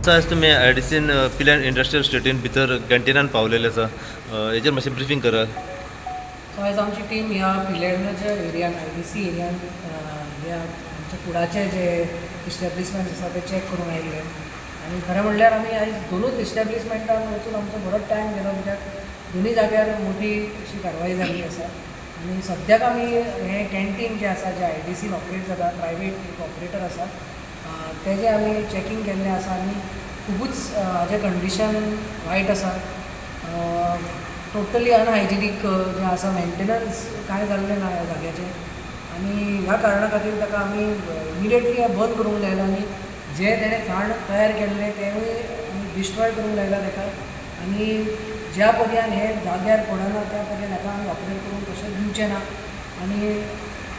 आयज तुमी आयडीसीन पिल्यान इंडस्ट्रियल इस्टेटीन भितर कॅन्टिनान पावलेले आसा. हेजेर मातशें ब्रिफींग करात. सो आयज आमची टीम ह्या पिलेर्नाच्या एरियान, आयडीसी एरियान, ह्या आमच्या फुडाचे जे इस्टॅब्लिशमेंट्स आसा ते चॅक करूंक आयिल्ले आनी खरें म्हणल्यार आमी आयज दोनूच इस्टॅब्लिशमेंटान वचून आमचो बरोच टायम गेलो, कित्याक दोनूय जाग्यार मोठी अशी कारवाई जाल्ली आसा. आनी सद्याक आमी हें कॅन्टीन जें आसा, जें आयडीसीन ऑपरेट जाता, प्रायवेट एक ऑपरेटर आसा, तेजें आमी चॅकींग केल्लें आसा आनी खुबूच हाजें कंडिशन वायट आसा. टोटली अनहायजिनीक जें आसा, मेंटेनन्स कांय जाल्लें ना ह्या जाग्याचें आनी ह्या कारणा खातीर ताका आमी इमिडिएटली बंद करूंक लायला आनी जें तेणें खाण तयार केल्लें तेंवूय आमी डिस्ट्रॉय करूंक लायलां ताका. आनी ज्या पर्यान हें जाग्यार पडना त्या पर्यान हाका आमी ऑपरेट करूंक कशेंच दिवचें ना आनी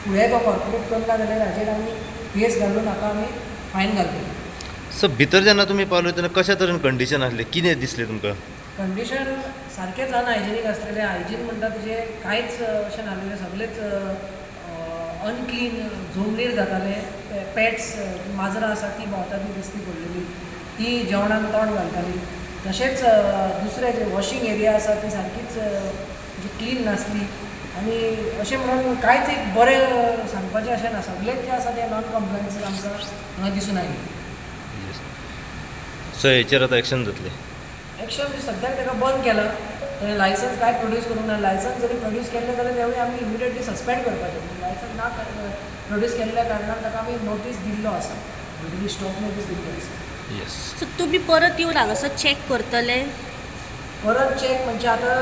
फुडें तो कॉर्पोरेट करना जाल्यार हाजेर आमी केस घालून हाका आमी फायन घालतले. सो भितर जेन्ना तुमी पावले तेन्ना कशा तरेन कंडिशन आसलें, कितें दिसलें तुमकां? कंडिशन सारकेंच अनहायजिनीक आसलेलें. हायजीन म्हणटा तुजें कांयच अशें नासलेलें. सगळेंच अनक्लीन, जमनीर जातालें. पेट्स, माजरां आसा ती भोंवता ती दिसती पडलेली, ती जेवणाक तोंड घालताली. तशेंच दुसरें जें वॉशींग एरिया आसा ती सारकीच जी क्लीन नासली आनी अशें म्हणून कांयच एक बरें सांगपाचें अशें ना. सगळेंच जें आसा तें नॉन कंप्लायन्स आमकां हांगा दिसून आयलें. सो हेचेर आतां एक्शन जातलें? एक्शन, सद्याक ताका बंद केला. ताणें लायसन्स कांय प्रोड्यूस करूंक ना. लायसन्स जरी प्रोड्यूस केल्लें जाल्यार तेवूय आमी इमिडिएटली सस्पेंड करपाचें. लायसन्स ना प्रोड्यूस केल्ल्या कारणान ताका आमी नोटीस दिल्लो आसा, ऑलरेडी स्टॉप नोटीस दिल्लो आसा. येस. सो तुमी परत येवन हांगासर चॅक करतले? परत चॅक म्हणजे आतां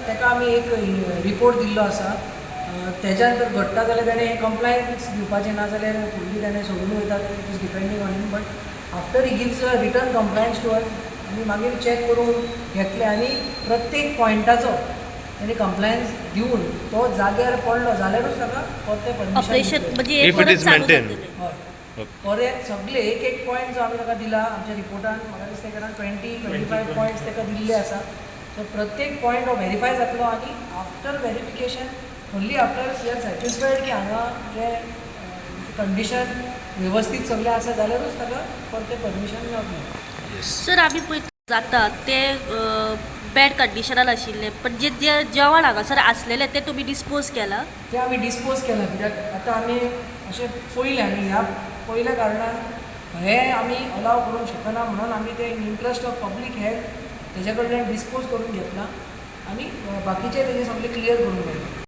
ताका आमी एक रिपोर्ट दिल्लो आसा. तेज्यान जर घडटा जाल्यार ताणें हें कंप्लायन्स दिवपाचें, ना जाल्यार फुडली ताणें सोडून वयता. It is depending on him, but after he gives a written compliance to us, आमी मागीर चॅक करून घेतले आनी प्रत्येक पॉयंटाचो ताणें कंप्लायन्स दिवन तो जाग्यार पडलो जाल्यारूच ताका परतें परमिशन. ऑपरेशन म्हणजे If it परत is चालू maintained. जातलें? हय, परत सगळे एक एक पॉयंट जो आमी ताका दिला आमच्या रिपोर्टान, म्हाका दिसता एक 20-25 पॉयंट्स ताका दिल्ले आसा. सो प्रत्येक पॉयंट हो व्हेरीफाय जातलो आनी after verification, only after we are satisfied की हांगा जे कंडिशन वेवस्थीत सगळें आसा जाल्यारूच ताका परतें परमिशन मेळटलें. येस. सर, आमी पळय जाता ते बॅड कंडिशनान आशिल्ले, पण जे जे जेवण हांगासर आसलेलें तें तुमी डिस्पोज केलां? ते आमी डिस्पोज केलां, कित्याक आतां आमी अशें पळयलें आनी ह्या पयल्या कारणान हे आमी अलाव करूंक शकना म्हणून आमी ते in interest of public health तेज्या कडल्यान डिस्पोज करून घेतलां आनी बाकीचे तेजे सगळे क्लियर करून मेळटा.